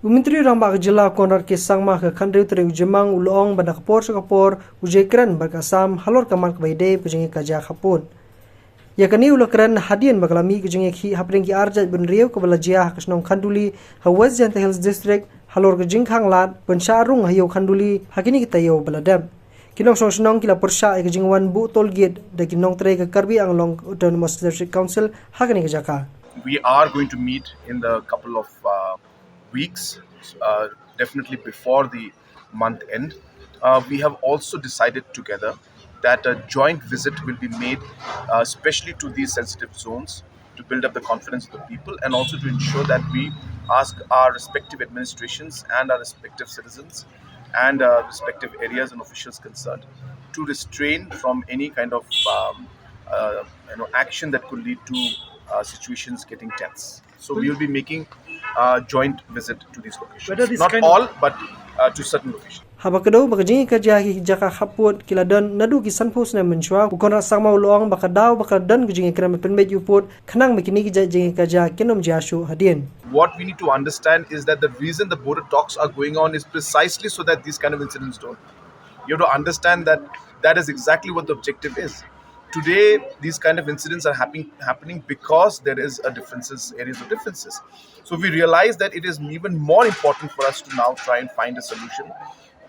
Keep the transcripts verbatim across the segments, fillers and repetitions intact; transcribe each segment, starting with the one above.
U Myntri Rangbah ka Jylla Conrad K Sangma ha ka khathynriew tarik u Jymmang u la ong ba na ka por sha ka por u jia kren bad ka Assam halor ka mat kaba ïadei bad ka jingïakajia khappud. Ïa kane u la kren hadien ba ka la mih ka jingïakhih hapdeng ki arjait bynriew kaba la jia ha ka shnong Khanduli ha West Jaintia Hills District halor ka jingkhang lad ban shah rung ha ïew Khanduli ha kine ki taïew ba la dep. Ki nongshong shnong ki la pyrshah ïa ka jingwan buh toll gate da ki nongtrei ka Karbi Anglong Autonomous District Council ha kane ka jaka. We are going to meet in the couple of uh, weeks, uh, definitely before the month end. Uh, we have also decided together that a joint visit will be made, uh, especially to these sensitive zones, to build up the confidence of the people and also to ensure that we ask our respective administrations and our respective citizens and uh, respective areas and officials concerned to restrain from any kind of um, uh, you know, action that could lead to uh, situations getting tense. So we will be making a joint visit to these locations. Whether this Not kind of all, but uh, to certain locations. Haba kdew ba ka jingïakajia ha ki jaka khappud ki la don naduh ki sanphew snem mynshuwa, u Conrad Sangma u la ong ba ka daw ba ka la don ka jingïakren pynbeit ïa u pud khnang ba kine ki jait jingïakajia kin ym jia shuh hadien. What we need to understand is that the reason the border talks are going on is precisely so that these kind of incidents don't. You have to understand that that is exactly what the objective is. Today, these kind of incidents are happening happening because there is a differences areas of differences. So we realize that it is even more important for us to now try and find a solution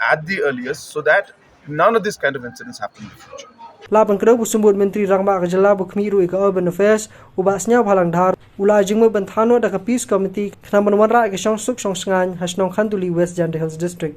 at the earliest so that none of these kind of incidents happen in the future. Lah ban kdew, u Symbud Myntri Rangbah ka Jylla u Khmih ruh ïa ka Urban Affairs, u Bah Sniawbhalang Dhar, u la ai jingmut ban thah noh da ka Peace Committee khnang ban wanrah ïa ka shongsuk shongsngaiñ ha shnong Khanduli, West Jaintia Hills District.